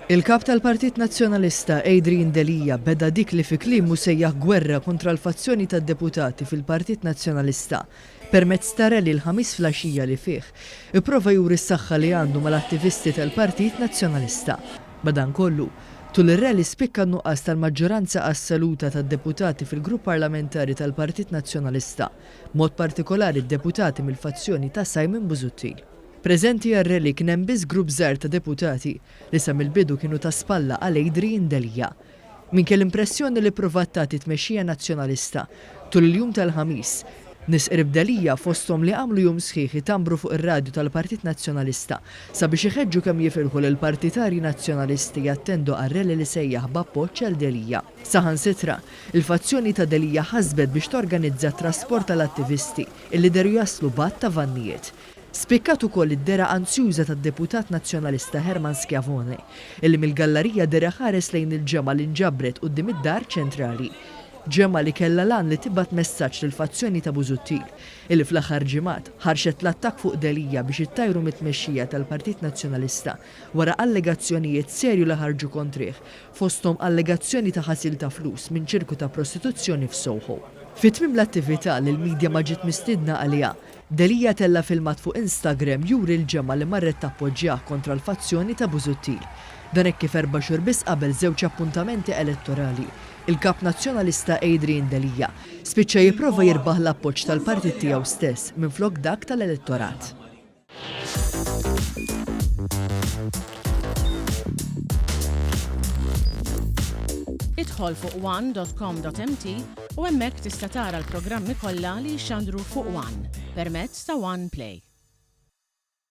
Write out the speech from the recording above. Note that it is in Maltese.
Il-Kap tal-Partit Nazzjonalista Adrian Delia beda dik li fi kliemu sejjaħ gwerra kontra l-fazzjoni tad-deputati fil-Partit Nazzjonalista permezz ta' rally l-Ħamis filgħaxija li fih ipprova juri s-saħħa li għandu mal-attivisti tal-Partit Nazzjonalista. Madankollu, tul ir-rally spikka n-nuqqas tal-maġġoranza assoluta tad-deputati fil-Grupp Parlamentari tal-Partit Nazzjonalista, b'mod partikolari d-deputati mill-fazzjoni ta' Simon Busuttil. Preżenti għar-rally kien hemm biss grupp żgħir ta' deputati li sa mill-bidu kienu ta' spalla għal Adrian Delia. Minkejja l-impressjoni li ppruvat tagħti t-tmexxija Nazzjonalista tul il-jum tal-Ħamis, nies qrib Delia fosthom li għamlu jum sħiħ itambru fuq ir-radju tal-Partit Nazzjonalista sabiex iħeġġu kemm jifilħu lill-partitarji Nazzjonalisti jattendu għar-rally li sejjaħ b'appoġġ għal Delia. Saħansitra, il-fazzjoni ta' Delia ħasbet biex torganizza t-trasport tal-attivisti illi dehru jaslu b'għadd ta' vannijiet. Spikkat ukoll id-dehra anzjuża tad-deputat Nazzjonalista Hermann Schiavone, illi mill-gallarija deher iħares lejn il-ġemgħa li nġabret quddiem id-Dar Ċentrali. Ġemgħa li kellha l-għan li tibgħat messaġġ lill-fazzjoni ta' Busuttil, illi fl-aħħar ġimgħat ħarxet l-attakk fuq Delia biex ittajru mit-tmexxija tal-Partit Nazzjonalista wara allegazzjonijiet serju li ħarġu kontrih, fosthom allegazzjoni ta' ħasil ta' flus minn ċirku ta' prostituzzjoni f'Soho. Fi tmiem l-attività, li l-media ma ġiet mistiedna għaliha, Delia tella' filmat fuq Instagram juri l-ġemgħa li marret tappoġġjah kontra l-fazzjoni ta' Busuttil. Dan hekk kif erba' xhur biss qabel żewġ appuntamenti elettorali, il-Kap Nazzjonalista Adrian Delia spiċċa jipprova jirbaħ l-appoġġ tal-partit tiegħu stess minflok dak tal-elettorat. Idħol fuq one.com.mt u hemmhekk tista' tara l-programmi kollha li jixxandru fuq one permezz ta' One Play.